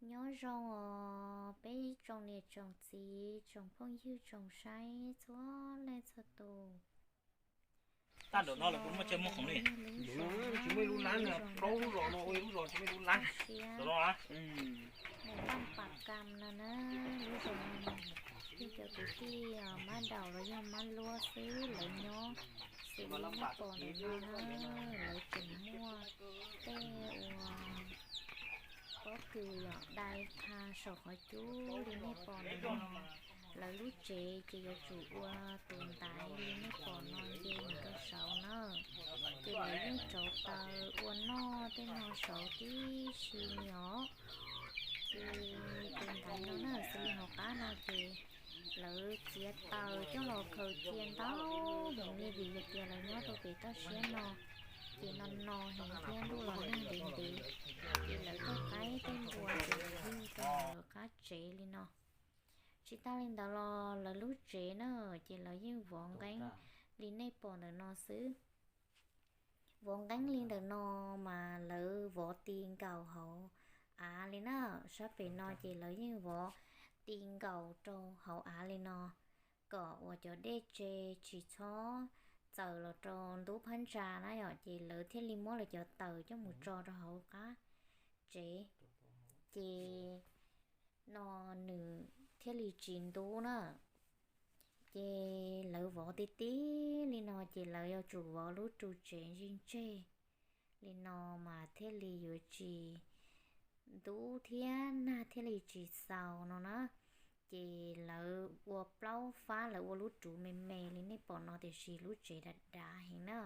Nyob zoo os peb tsoom niam tsoom txiv tsoom phooj ywg tsoom saib txhua leej txhua tus. Tag nrho no lawv kuj muaj chaw muaj khoom li. Tsis muaj ib lub lab, plaub lub zos no ua ib lub zos tsis muaj ib lub lab. Mus paj pam kam no na, lub zos no yog cov kwv tij mab daum los yog mab luab xwb lawv nyob. Xws li nej pom ntawm no na, lawv tseem muaj tej uas pob kws yom dai qha saum qhov cub li nej pom ntawm no. Lawv lub tsev ces yuav tsum ua tus ntaiv li nej pom no nce mus rau saud na. Ces lawv yeej rauv taws ua noj tej no saud tib si li os. Ces tus ntaiv no na xws li hauv qab no ces lawv txiav taws coj los khaws cia ntau heev li vim hais tias lawv nyob rau pem toj siab no ces no no heev thiab ntuj los nag ntev ntev, ces lawv tej qaib tej npua ces lawv yug rau lawv qab tsev li no. Tsis tas li ntawd los lawv lub tsev na ces lawv yeej vov nqeeb li nej pom ntawm no xwb. Vov nqeeb li ntawm no mas lawv vov ti nkaus hauv av li na. Sab pem no ces lawv yeej vov ti nkaus rau hauv av li no kom uas cov dej tse tsis txhob txaws los rau ntub phab ntsa na yom, ces lawv thiaj li muab lawv cov taws coj mus tso rau hauv qab tsev, ces no nws thiaj li tsis ntub na. Ces lawv vov ti tib li no ces lawv yuav tsum vov lub ru tsev ntseg ntseg li no mas thiaj li yuav tsis ntub thiab nag thiaj li tsis xaus no na. Ces lawv ua plaub fab, lawv ua lub ruv me me li nej pom no tiam sis lub tsev dav dav heev na.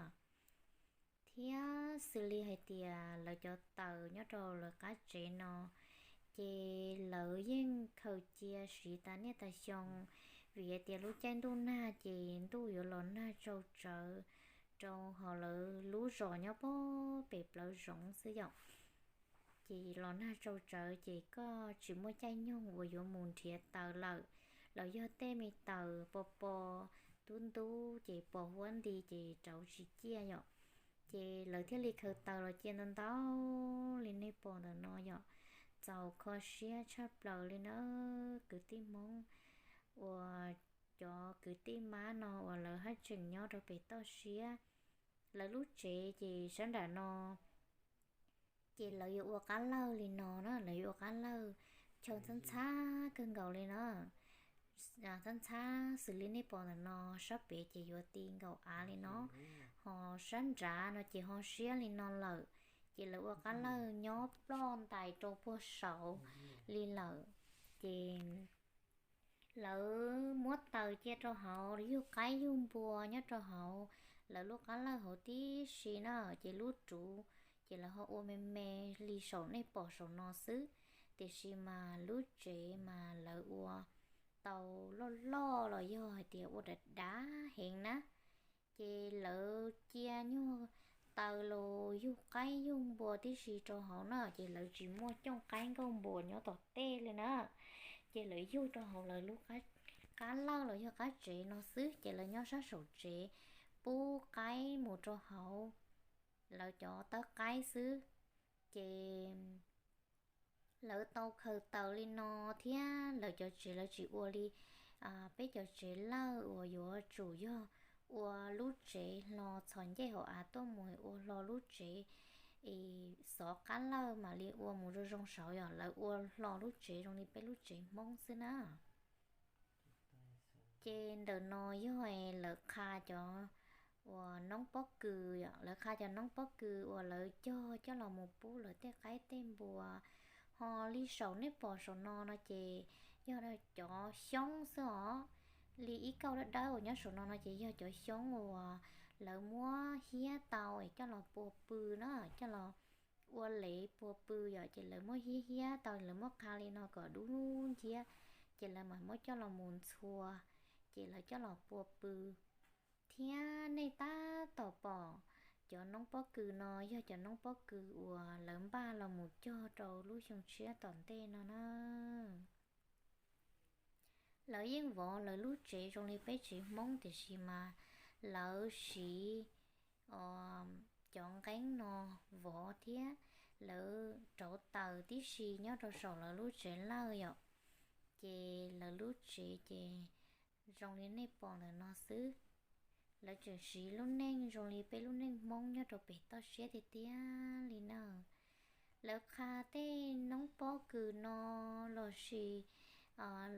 Thiab xws li hais tias lawv cov taws nyob rau lawv qab tsev no ces lawv yeej khaws cia siv tas niaj tas xyoo, vim hais tias lub caij ntuj nag ces ntuj yuav los nag tsau tsawv rau hauv lawv lub zos nyob pem plawv zoov xwb yom. Ces los nag tsau tsawv ces koj tsis muaj caij nyoog uas yuav mus nrhiav taws lawm, los yog tej me taws pos pos ntub ntub ces pos huab nti ces rauv tsis ciaj yom. Ces lawv thiaj li khaws taws los cia ntau ntau li nej pom ntawm no yom. Txaus kho siab tshaj plaws li na kwv tij Hmoob uas cov kwv tij mab no uas lawv haj tseem nyob rau pem toj siab. Lawv lub tsev ces sab nram no ces lawv yuav ua qab lawj li no na, lawv yuav ua qab lawj chaw ntxhab ntxhab kawg nkaus li na. Ntxhab ntxhab xws li nej pom ntawm no, sab pem ces yuav ti nkaus av li no, ho sab nrad no ces ho siab li no lawm. Ces lawv ua qab lawj nyob ploj ntais rau puag saud li lawm. Ces lawv muab taws cia rau hauv, yug qaib yug npua nyob rau hauv lawv lub qab lawj hauv tib si na. Ces lub ruv ces lawv ho ua me me li saum nej pom saum no xwb, tiam sis mas lub tsev mas lawv ua tau loj loj los yog hais tias ua dav dav heev na. Ces lawv cia nyuag taws los yug qaib yug npua tib si rau hauv na, ces lawv tsis muaj cooj qaib nkauj npua nyob tom tej li na. Ces lawv yug rau hauv lawv lub qab lawj los yog qab tsev no xwb, ces lawv nyob sab saum tsev pub qaib mus rau hauv lawv cov tawb qaib xwb. Ces lawv tau khaws taws li no thiab lawv cov tsev lawv tsis ua li peb cov tsev lawj uas yuav tsum yog ua lub tsev hlo txhos ncej hauv av tuaj mus ua hlo lub tsev, xov qab lawj mam li ua mus zoo zoo saud yom, lawv ua hlo lub tsev zoo li peb lub tsev Hmoob xwb na. Ces ntawm no yog lawv qha cov uas noob pob kws yom, lawv qha cov noob pob kws uas lawv cog coj los mus pub lawv tej qaib tej npua. Ho li saum nej pom saum no no ces yog cov xyoob xwb os. Li ib kauj dawb dawb uas nyob saum no no ces yog cov xyoob uas lawv muab hiab tau es coj los pua pw na, coj los ua lev pua pw yom, ces lawv muab hiab hiab tau lawv muab qha li no kom dub nciab, ces lawv mam muab coj los mus ntxhua, ces lawv coj los pua pw. Thiab nej tab tom pom cov noob pob kws no yog cov noob pob kws uas lawv npaj los mus cog rau lub xyoo tshiab tom ntej no na. Lawv yeej vov lawv lub tsev zoo li peb tsev Hmoob tiam sis mas lawv siv cov nqeeb no vov thiab lawv rauv taws tib si nyob rau saum lawv lub tsev lawj yom. Ces lawv lub tsev ces zoo li nej pom ntawm no xwb. Lawv tseem siv lub neej zoo li peb lub neej Hmoob nyob rau pem toj siab tiag tiag li na. Lawv qha tej noob pob kws no lossis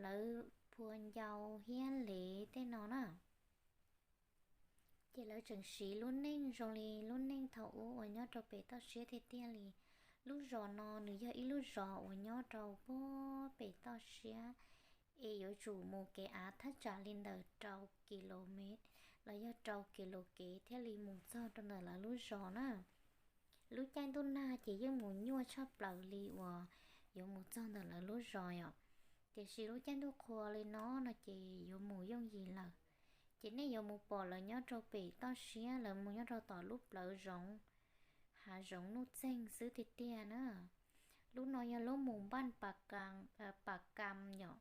lawv phua ncau hiab lev tej no na. Ces lawv tseem siv lub neej zoo li lub neej thaum ub uas nyob rau pem toj siab tiag tiag li. Lub zos no nws yog ib lub zos uas nyob rau puag pem toj siab, es yuav tsum mus kev av thaj tsam li ntawm rau ki lo mev los yog rau ki lo kev thiaj li mus txog rau ntawm lawv lub zos na. Lub caij ntuj nag ces yeej mus nyuaj tshaj plaws li uas yuav mus txog ntawm lawv lub zos yom. Tiam sis lub caij ntuj qhua li no no ces yuav mus yooj yim lawm. Ces nej yuav mus pom lawv nyob rau pem toj siab, lawv mus nyob rau tom lub plawv zoov, hav zoov nuj txeeg xwb tiag tiag na. Lub no yog lub mus npaj Pas Kam yom,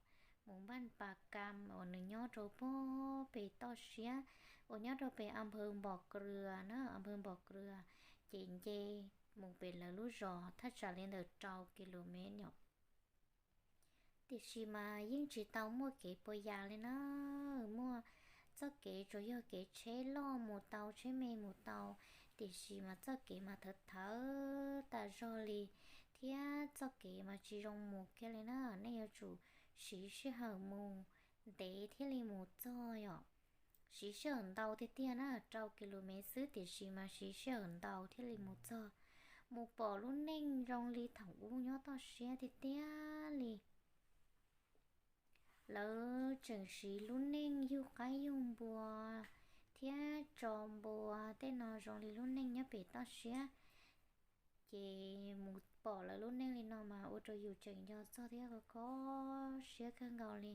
mus npaj Pas Kam uas nws nyob rau puag pem toj siab, uas nyob rau pem a phawv Npom Krws na, a phawv Npom Krws, ces nce mus pem lawv lub zos thaj tsam li ntawm rau ki lo mev yom. Tiam sis mas yeej tsis tau muaj kev puas yas li na. Muaj txoj kev tsuas yog kev tsheb loj mus tau, tsheb me mus tau, tiam sis mas txoj kev mas thawv thawv tas zog li, thiab txoj kev mas tsis zoo mus kiag li na. Nej yuav tsum siv sij hawm mus ntev thiaj li mus txog yom. Siv sij hawm ntau tiag tiag na, rau ki lo mev xwb tiam sis mas siv sij hawm ntau thiaj li mus txog. Mus pom lub neej zoo li thaum ub nyob toj siab tiag tiag li. Lawv tseem siv lub neej yug qaib yug npua thiab tso npua tej no zoo li lub neej nyob pem toj siab. Ces mus pom lawv lub neej li no mas ua rau yus tseem nco txog thiab kho kho siab kawg nkaus li.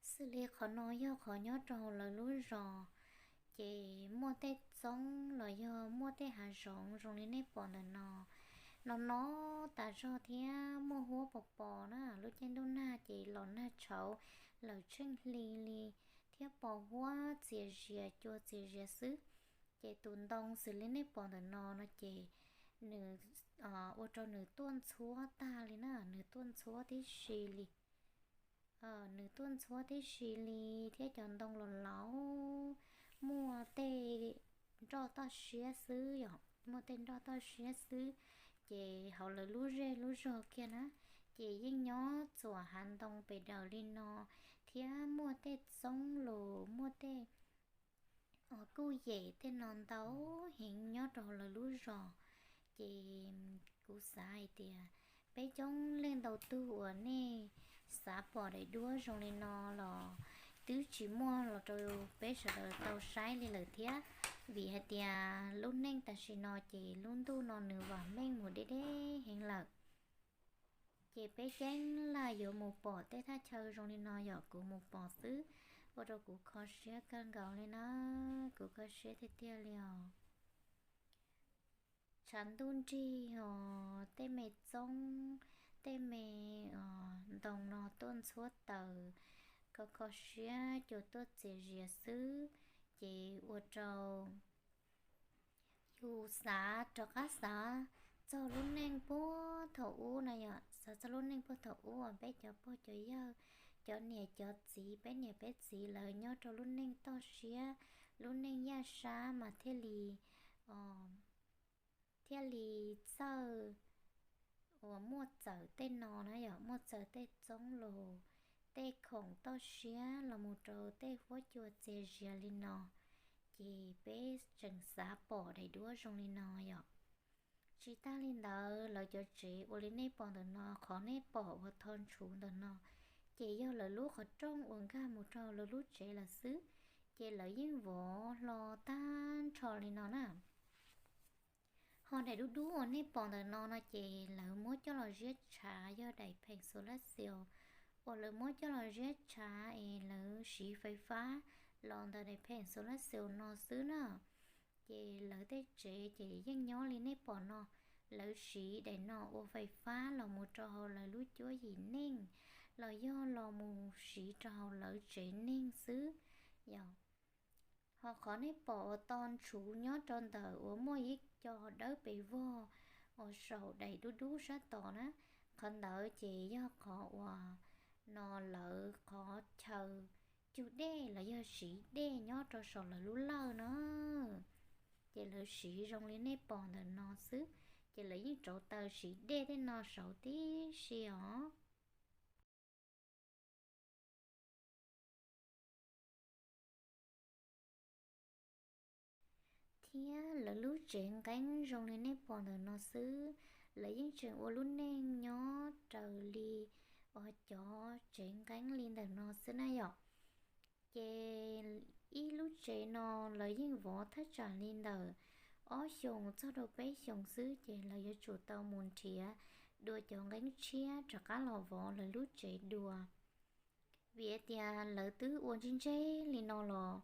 Xws li qhov no yog qhov nyob rau lawv lub zos, ces muaj tej txoob los yog muaj tej hav zoov zoo li nej pom ntawm no, no no tas zog thiab muaj huab pos pos na. Lub caij ntuj nag ces los nag tshauv lawm tsheej hli li, thiab pos huab txias zias cua txias zias xwb. Ces tus ntoo xws li nej pom ntawm no no ces nws ua rau nws tuaj ntxhuab tag li na, nws tuaj ntxhuab tib si li. Nws tuaj ntxhuab tib si li thiab cov ntoo los laus, muaj tej nroj toj siab xwb yom, muaj tej nroj toj siab xwb. Ces hauv lawv lub zej lub zog kiag na, ces yeej nyob txuas hav ntoo pes daws li no, thiab muaj tej txoob los muaj tej kuj yem tej no ntau heev nyob rau lawv lub zos. Ces kuv xav hais tias peb coob leej ntau tug uas nej xav pom daim duab zoo li no los twb tsis muaj los rau peb sawv daws tau saib li lawm thiab, vim hais tias lub neej tam sim no ces lub ntuj no nws vam meej mus deb deb heev lawm. Ces peb ceeb laj yuav mus pom tej thaj chaw zoo li no yom, kuv mus pom xwb, ua rau kuv kho siab kawg nkaus li na, kuv kho siab tiag tiag li os. Tshav ntuj nrig os, tej me txoob, tej me ntoo no tuaj ntxhuab taws, kho kho siab cua tuaj txias zias xwb, ces ua rau yus xav rov qab xav txog lub neej puag thaum ub na yom, xav txog lub neej puag thaum ub uas peb cov pog cov yawg, cov niam cov txiv, peb niam peb txiv lawv nyob rau lub neej toj siab, lub neej yaj sab mas thiaj li thiaj li txawj uas muaj txawm tej no na yom, muaj txawm tej txoob los tej khoom toj siab los mus rau tej huab cua txias zias li no, ces peb tseem xav pom daim duab zoo li no yom. Tsis tag li ntawd lawv cov tsev ua li nej pom ntawm no, qhov nej pom uas tho ntshuv ntawm no, ces yog lawv lub qhov rooj uas nkag mus rau lawv lub tsev lawm xwb, ces lawv yeej vov hlo tag nrho li no na. Ho daim dub dub uas nej pom ntawm no no ces lawv muab coj los ziab tshav, yog daim pheem solar cell uas lawv muab coj los ziab tshav es lawv siv fais fab los ntawm daim pheem solar cell no xwb na. Ces lawv tej tsev ces yeej nyob li nej pom no, lawv siv daim no ua fais fab los mus rau hauv lawv lub cuab yim neej, los yog los mus siv rau hauv lawv tsev neeg xwb yom. Ho qhov nej pom uas to ntshuv nyob rau ntawm uas muaj ib co dawb pes vog uas saum daim dub dub sab tod na. Qhov ntawd ces yog qhov uas no lawv qhov chaw cug dej los yog siv dej nyob rau saum lawv lub lawj no. Ces lawv siv zoo li nej pom ntawm no xwb, ces lawv yeej rauv taws siv dej tej no saud tib si os. Thiab lawv lub tsev nqeeb zoo li nej pom ntawm no xwb, lawv yeej tseem ua lub neej nyob raws li uas cov tsev nqeeb li ntawm no xwb na yom. Ces ib lub tsev no lawv yeej vov thaj tsam li ntawm ob xyoos txog rau peb xyoos xwb, ces lawv yuav tsum tau mus nrhiav dua cov nqeeb tshiab rov qab los vov lawv lub tsev dua. Vim tias lawv twb ua ntsej ntseg li no los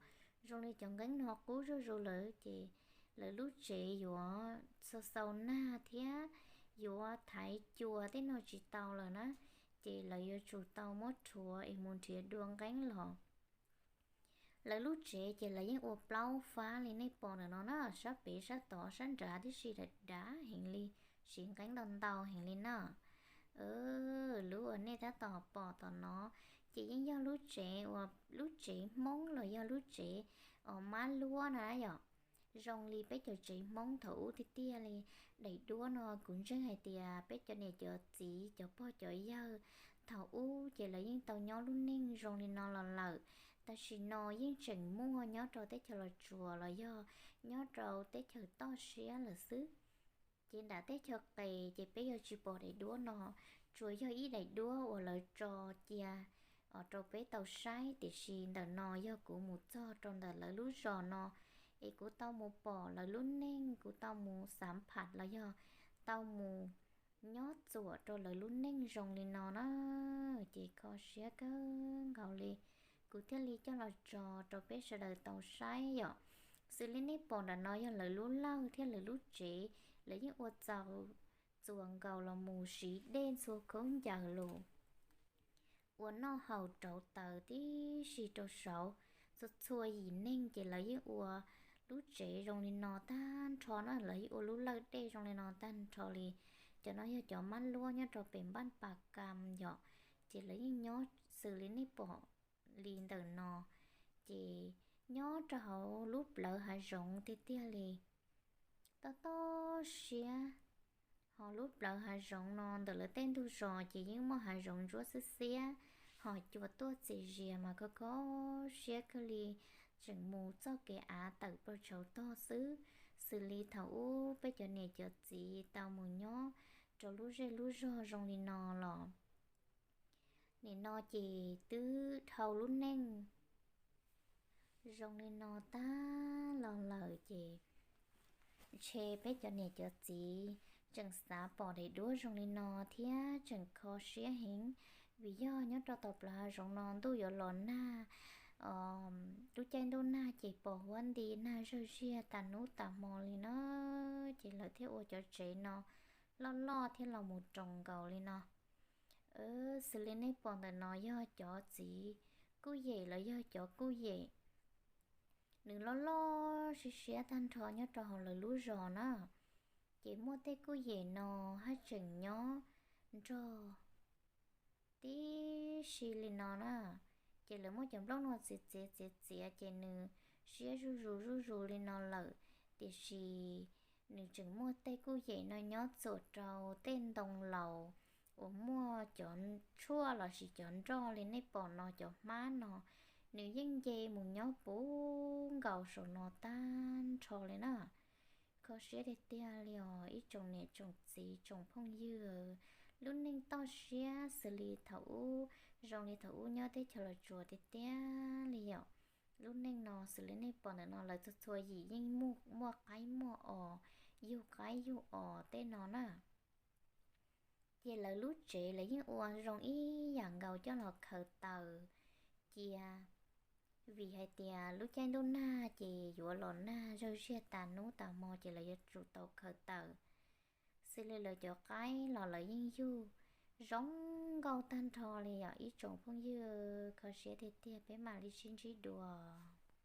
zoo li cov nqeeb no qub zuj zus lawm, ces lawv lub tsev yuav xau xau nag thiab yuav thaiv cua tej no tsis tau lawm na, ces lawv yuav tsum tau muab rhuav es mus nrhiav dua nqeeb los. Lawv lub tsev ces lawv yeej ua plaub fab li nej pom ntawm no na, sab pem sab tod sab nrad tib si dav dav heev li, siv nqeeb ntau ntau heev li na. Lub uas nej tab tom pom tom no ces yeej yog lub tsev uas lub tsev Hmoob los yog lub tsev uas mab luab na yom. Zoo li peb cov tsev Hmoob thaum ub tiag tiag li. Daim duab no kuv ntseeg hais tias peb cov niam cov txiv cov pog cov yawg thaum ub ces lawv yeej tau nyob lub neej zoo li no los lawm. Tam sim no yeej tseem muaj nyob rau teb chaws Los Tsuas los yog nyob rau teb chaws toj siab lawm xwb. Ces nram teb chaws qes ces peb yuav tsis pom daim duab no, tsuas yog ib daim duab uas lawv tso cia rau peb tau saib, tiam sis ntawm no yog kuv mus txog rau ntawm lawv lub zos no, es kuv tau mus pom lawv lub neej, kuv tau mus xav pham los yog tau mus nyob txuam rau lawv lub neej zoo li no na. Ces kho siab kawg nkaus li, kuv thiaj li coj los tso rau peb sawv daws tau saib yom. Xws li nej pom nram no yog lawv lub lawj thiab lawv lub tsev, lawv yeej ua txaus txuas nkaus los mus siv dej ntxhua khaub ncaws lus, ua noj haus rauv taws tib si rau saud. Txhua txhua yim neeg ces lawv yeej ua lub tsev zoo li no tag nrho na, lawv yeej ua lub lawj dej zoo li no tag nrho li. Cov no yog cov mab luab nyob rau pem npaj pas kam yom, ces lawv yeej nyob xws li nej pom li ntawm no. Ces nyob rau hauv lub plawv hav zoov tiag tiag li, tob tob siab. Ho lub plawv hav zoov no ntawm lawv tej ntug zos ces yeej muaj hav zoov ntsuab xiab xiab, ho cua tuaj txias zias mas kho kho siab kawg li, tseem mus txoj kev av tawm plaws tshauv tog xwb, xws li thaum ub peb cov niam cov txiv tau mus nyob rau lub zej lub zog zoo li no los. Nim no ces twb dhau lub neej zoo li no tag los lawm ces ntshe peb cov niam cov txiv tseem xav pom daim duab zoo li no thiab tseem kho siab heev, vim yog nyob rau tom plawv hav zoov no ntuj yuav los nag, lub caij ntuj nag ces pos huab nti nag zawg ziag tas hnub tas hmo li na, ces lawv thiaj ua cov tsev no loj loj thiab los mus roos nkaus li no. Xws li nej pom ntawm no yog cov txiv kuj yem los yog cov kuj yem, nws loj loj siab siab tag nrho nyob rau hauv lawv lub zos na. Ces muaj tej kuj yem no haj tseem nyob nrog tib si li no na. Ces lawv muab cov nplooj no txiav txiav txiav txiav ces nws siab zuj zus zuj zus li no lawm, tiam sis nws tseem muaj tej kuj yem no nyob txuam rau tej ntoo laus uas muaj cov tshuaj lossis cov nroj li nej pom no, cov hmab no, nws yeej nce mus nyob puv nkaus saum no tag nrho li na. Kho siab tiag tiag li os ib tsoom niam tsoom txiv tsoom phooj ywg, lub neej toj siab xws li thaum ub, zoo li thaum ub nyob teb chaws Los Tsuas tiag tiag li yom. Lub neej no xws li nej pom ntawm no lawv txhua txhua yim yeej muaj qaib muaj os, yug qaib yug os tej no na. Ces lawv lub tsev lawv yeej ua zoo ib yam nkaus coj los khaws taws cia, vim hais tias lub caij ntuj nag ces yuav los nag zawg ziag tas hnub tas hmo ces lawv yuav tsum tau khaws taws. Xws li lawv cov qaib los lawv yeej yug zoo nkauj tag nrho li yom ib tsoom phooj ywg, kho siab tiag tiag, peb mam li sib ntsib dua.